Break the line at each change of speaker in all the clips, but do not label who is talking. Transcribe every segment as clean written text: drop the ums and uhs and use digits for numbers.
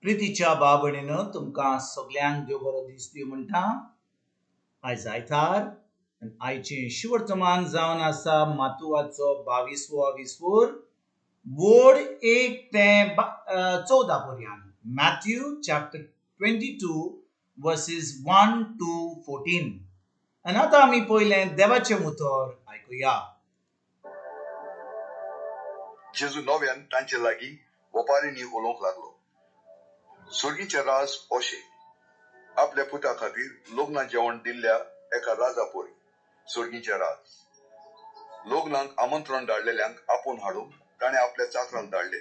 प्रितीच्या भाव भयणीनो, तुमकां सगल्यांक देव बरो दीस दिवं म्हणटा. आयज आयतार आनी आयचें शिवर्तमान जावन आसा मातुवाचो 22वो विस्वूर, वोड 1 ते 14 पर्यंत. Matthew chapter 22 verses 1 to 14. आनी आतां आमी पयलें देवाचें उतर आयकुया.
जेजू नव्यान तांचे लागीं वपारींनी उलोवंक लागलो, सोर्गीचें राज अशें, आपल्या पुता खातीर लग्ना जेवण दिल्ल्या एका राजा परी सोर्गीचें राज. लग्नाक आमंत्रण धाडलेल्यांक आपोवन हाडूंक ताणें आपल्या चाकरांक धाडले,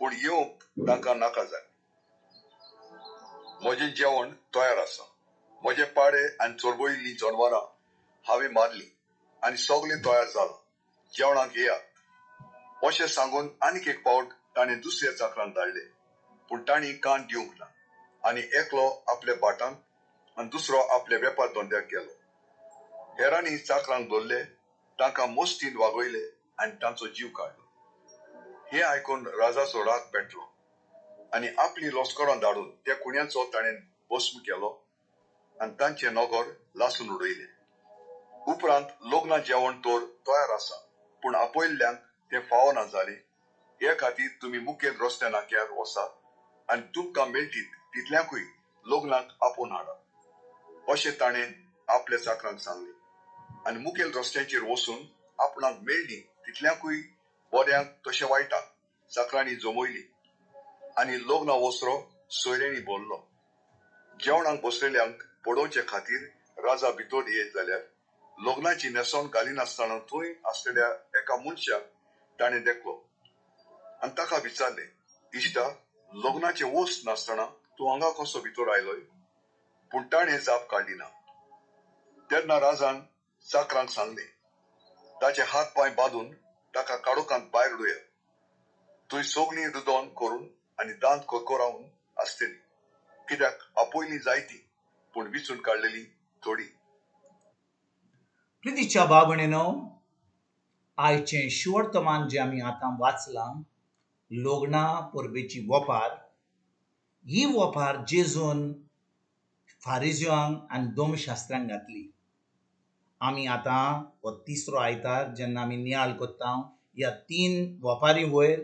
पूण येवंक तांकां नाका जालें. म्हजें जेवण तयार आसा, म्हजे पाडे आनी चोरबयिल्लीं जनवरां हांवें मारलीं आनी सगळें तयार जालां, जेवणाक येयात. अशें सांगून आनीक एक फावट ताणें दुसऱ्या चाकरांक धाडले, पूण तांणी कान दिवंक ना आनी एकलो आपल्या भाटांत आनी दुसरो आपल्या वेपार धंद्याक गेलो. हेरांनी चाकरांक धरले, तांकां मोस्तीन वागयले आनी तांचो जीव काडलो. हें आयकून राजाचो राग पेटलो आनी आपलीं लश्करां धाडून त्या खुण्यांचो ताणें भस्म केलो आनी तांचें नगर लासून उडयलें. उपरांत लग्ना जेवण तर तयार आसा, पूण आपयल्ल्यांक तें फावना जालें. हे खातीर तुमी मुखेल रस्त्या नाक्यार वचात आनी तुमकां मेळटीत तितल्यांकूय लग्नाक आपोवन हाडात, अशें ताणें आपल्या चाकरांक सांगलें. आनी मुखेल रस्त्यांचेर वचून आपणाक मेळ्ळीं तितल्यांकूय, बऱ्यांक तशें वायटांक, चाकरांनी जमयलीं आनी लग्ना वसरो सोयऱ्यांनी भरलो. जेवणाक बसलेल्यांक पळोवचे खातीर राजा भितर येयत जाल्यार लग्नाची न्हेसण घालिनासतना थंय आसलेल्या एका मनशाक ताणें देखलो आनी ताका विचारलें, इश्टा, लग्नाचें वस्त नासतना तूं हांगा कसो भितर आयलोय? पूण ताणें जाप काडली ना. तेन्ना राजान चाकरांक सांगलें, ताचे हात पांय बांदून ताका काळोखांत भायर उडयात, थंय सगळीं रुदन करून आनी दांत करकरावन आसतली, कित्याक आपयलीं जायतीं पूण विचून काडलेलीं थोडीं.
प्रितीच्या भाव भयणीनो, आयचें शिवर्तमान जें आमी आतां वाचलां, लग्ना परबेची वोपार, ही वोपार जेजून फारिज्यांक आनी दोमशास्त्रांक घातली. आमी आतां हो तिसरो आयतार जेन्ना आमी नियाळ करता ह्या तीन वोपारी वयर,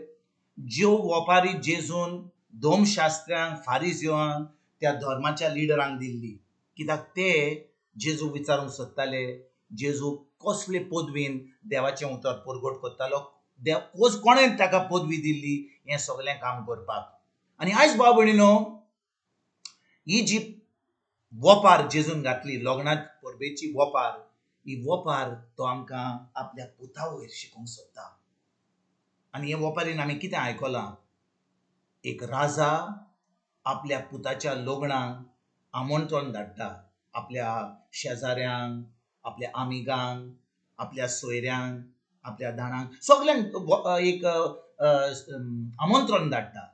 ज्यो वोपारी जेजून दोमशास्त्र्यांक, फारिज्यांक, त्या धर्माच्या लिडरांक दिल्ली, कित्याक ते जेजू विचारूंक सोदताले, जेजू कसले पदवीन देवाचें उतर परगट करतालो, देव कोणें ताका पदवी दिल्ली हें सगळें काम करपाक. आनी आयज भाव भयणीनो, ही जी वोपार जेजून घातली, लग्ना परबेची वोपार, ही वोपार तो आमकां आपल्या पुता वयर शिकोवंक सोदता. आनी हे वोपारीन आमी कितें आयकलां, एक राजा आपल्या पुताच्या लग्नाक आमंत्रण धाडटा, आपल्या शेजाऱ्यांक, आपल्या आमिगांक, आपल्या सोयऱ्यांक, आपल्या दाणांक, सगल्यांक एक आमंत्रण धाडटा.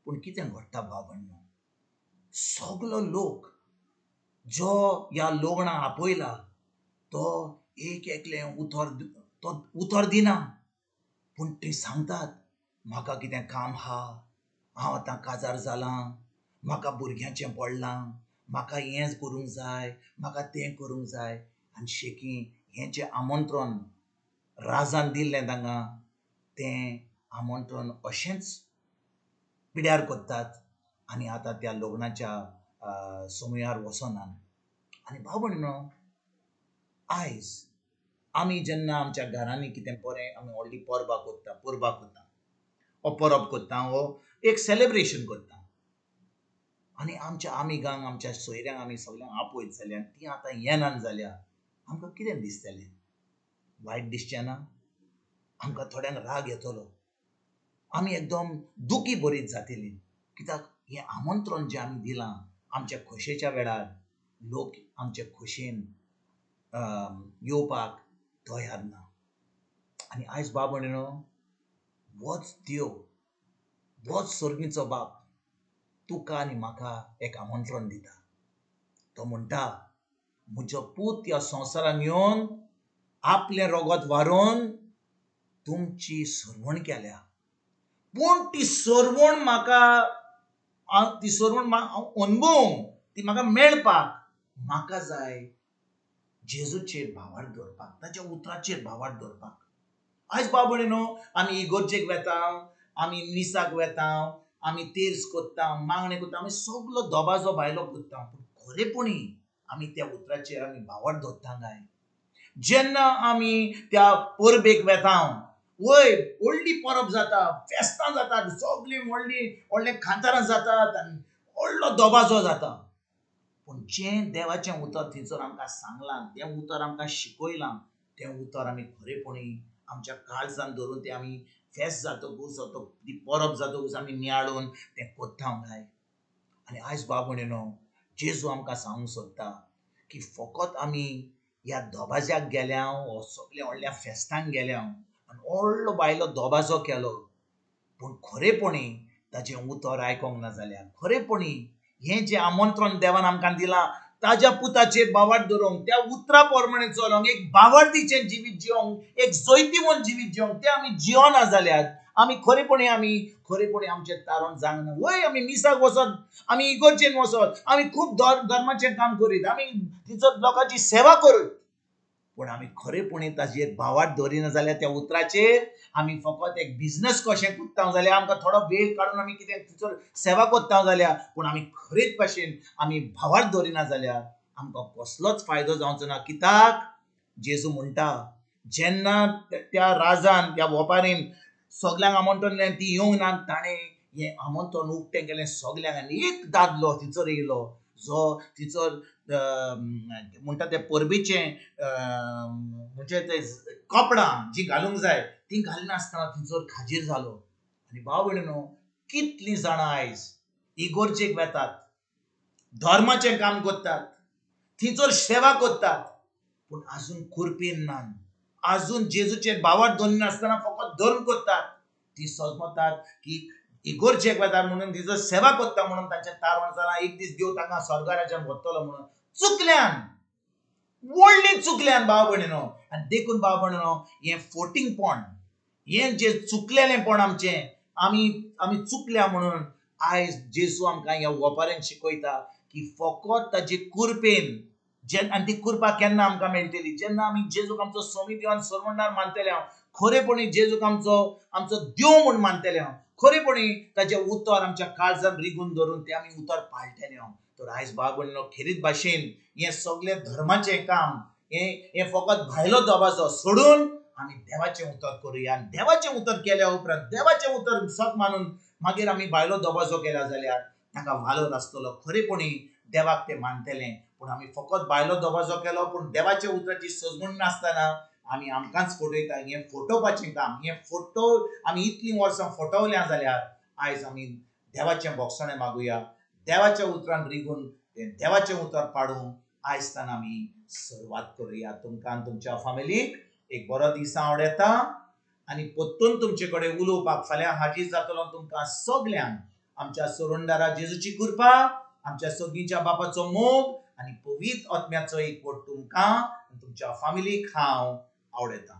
पूण कितें घडटा भाव भयणीनो, सगलो लोक जो ह्या लग्नाक आपयला तो एक एकलें उतर, तो उतर दिना, पूण ते सांगतात म्हाका कितें काम आहा, हांव आतां काजार जालां, म्हाका भुरग्यांचें पडलां, म्हाका हें करूंक जाय, म्हाका तें करूंक जाय. आनी शेकी हें जें आमंत्रण राजान दिल्लें तांकां, तें आमंत्रण अशेंच पिड्यार करतात आनी आतां त्या लग्नाच्या समयार वचनात. आनी भाव भयणीनो, आयज आमी जेन्ना आमच्या घरांनी कितें बरें आमी व्हडली परबां करता, परबां करता, वो परब करता, वो एक सेलेब्रेशन करता, आनी आमच्या आमिगांक, आमच्या सोयऱ्यांक आमी सगल्यांक आपयत जाल्यार तीं आतां येनात जाल्यार आमकां कितें दिसतलें? वायट दिसचें ना? आमकां थोड्यांक राग येतलो, आमी एकदम दुखी बरीत जातली, कित्याक हें आमंत्रण जें आमी दिलां आमच्या खोशयेच्या वेळार लोक आमचे खोशयेन येवपाक तयार ना. आनी आयज बाब भयणीनो, वच देव, वच सर्गीचो बाप तुका आनी म्हाका एक आमंत्रण दिता. तो म्हणटा, म्हजो पूत ह्या संवसारान येवन आपलें रगत वारोवन तुमची सरवण केल्या, पूण ती सरवण म्हाका हांव ती सरवण हांव अनुभवूंक, ती म्हाका मेळपाक म्हाका जाय जेजूचेर भावार्थ दवरपाक, ताच्या उतराचेर भावार्थ दवरपाक. आयज भाव भयणीनो, आमी इगोर्जेक वेता, आमी मिसाक वेता, आमी तेर्स कोत्ता, मागणें कोत्ता, आमी सगलो दबाजो भायलो कोत्ता, पूण खरेपणी आमी त्या उतराचेर आमी भावार्थ दवरता काय? जेन्ना आमी त्या परबेक वेता, वय व्हडली परब जाता, फेस्तां जातात, सगळीं व्हडलीं व्हडले खांतारां जातात आनी व्हडलो दबाजो जाता, पूण जें देवाचें उतर थंयसर आमकां सांगलां, तें उतर आमकां शिकयलां, तें उतर आमी खरेपणी आमच्या काळजान धरून तें आमी फेस्त जातकूच, ती परब जातकूच आमी नियाळून तें कोत्ता काय? आनी आयज भाव भयणीनो, जेजू आमकां सांगूंक सोदता की फकत आमी ह्या दबाज्याक गेल्या वो सगल्या व्हडल्या फेस्तांक गेल्या आनी व्हडलो बायलो दबाजो केलो, पूण खरेपणी ताचें उतर आयकोंक ना जाल्यार, खरेपणी हें जें आमंत्रण देवान आमकां दिलां ताज्या पुताचेर भावार्थ दवरूंक, त्या उतरा प्रमाणे चलोंक, एक भावार्थीचें जिवीत जिवंक, एक जैतिवंत जिवीत जिवंक, तें आमी जिवना जाल्यार आमी खरेपणी आमचें तारण जावंक ना. वय आमी मिसाक वचत, आमी इगोर्जेन वचत, आमी खूब धर्माचें काम करीत, आमी तिचो लोकांची सेवा करीत, पूण आमी खरेपणी ताचेर भावार्थ दवरिना जाल्यार त्या उतराचेर आमी फकत एक बिजनस कशें कोत्ता जाल्यार, आमकां थोडो वेळ काडून आमी कितें तिचो सेवा कोत्ता जाल्यार, पूण आमी खरेच भाशेन आमी भावार्थ दवरिना जाल्यार आमकां कसलोच फायदो जावचो ना. कित्याक जेजू म्हणटा, जेन्ना त्या राजान त्या वपारीन सगल्यांक आमंत्रण दिलें, ती येवंक ना, ताणें हें आमंत्रण उक्तें केलें सगल्यांक आनी एक दादलो थंयसर येयलो जो थंयसर म्हणटा ते परबेचें म्हणजे ते कपडां जीं घालूंक जाय तीं घालनासतना थंयसर खाजीर जालो. आनी भाव भयणीनो, कितलीं जाणां आयज इगोर्जेक वेतात, धर्माचें काम करतात, थंयसर सेवा करतात, पूण आजून कुरपेन ना, आजून जेजूचेर भावार्थ दवरिनासतना फकत धर्म करतात. ती समजतात की इगोर्जेक वेतात म्हणून, तिचो सेवा करता म्हणून तांचें तारण जालां, एक दीस देव तांकां स्वर्गाराज्यान व्हरतलो म्हणून. चुकल्यान, व्हडली चुकल्यान भाव भयणीनो. आनी देखून भाव भयणीनो, हें फोटिंगपण, हें जें चुकलेलेंपण आमचें, आमी चुकल्या म्हणून आयज जेजू आमकां ह्या वपाऱ्यान शिकयता की फकत ताजे कुरपेन आनी ती कुरपा केन्ना आमकां मेळटली? जेन्ना आमी जेजूक आमचो स्वामी देवान सरवणदार मानतले हांव, खरेपणी जेजूक आमचो आमचो देव म्हूण मानतले हांव, खरेपणी ताचें उतर आमच्या काळजान रिगून धरून तें आमी उतर पाळटले हांव. तर आयज भाव भयणीनो, खेरीत भाशेन हें सगळें धर्माचें काम, हें फकत भायलो दबाजो सोडून आमी देवाचें उतर करुया. आनी देवाचें उतर केल्या उपरांत, देवाचें उतर सत मानून मागीर आमी भायलो दबाजो केला जाल्यार ताका वालोर आसतलो, खरेपणी देवाक तें मानतलें. पूण आमी फकत भायलो दबाजो केलो पूण देवाच्या उतराची सजवण नासतना आमी आमकांच फटयता. हें फटोवपाचें काम, हें फोटो आमी इतलीं वर्सां फटवल्या जाल्यार आयज आमी देवाचें बोगसणें मागुया, देवाच्या उतरान रिगून तें देवाचें उतर पाडून आयज तान आमी सुरवात करुया. तुमकां आनी तुमच्या फामिलीक एक बरो दीस आवडटा आनी परतून तुमचे कडेन उलोवपाक फाल्यां हाजीर जातलो. तुमकां सगल्यांक आमच्या सोरंडारा जेजूची कृपा, आमच्या सगळींच्या बापाचो मोग आनी पवित्र आत्म्याचो एकवट तुमकां आनी तुमच्या फामिलीक हांव आवडटा.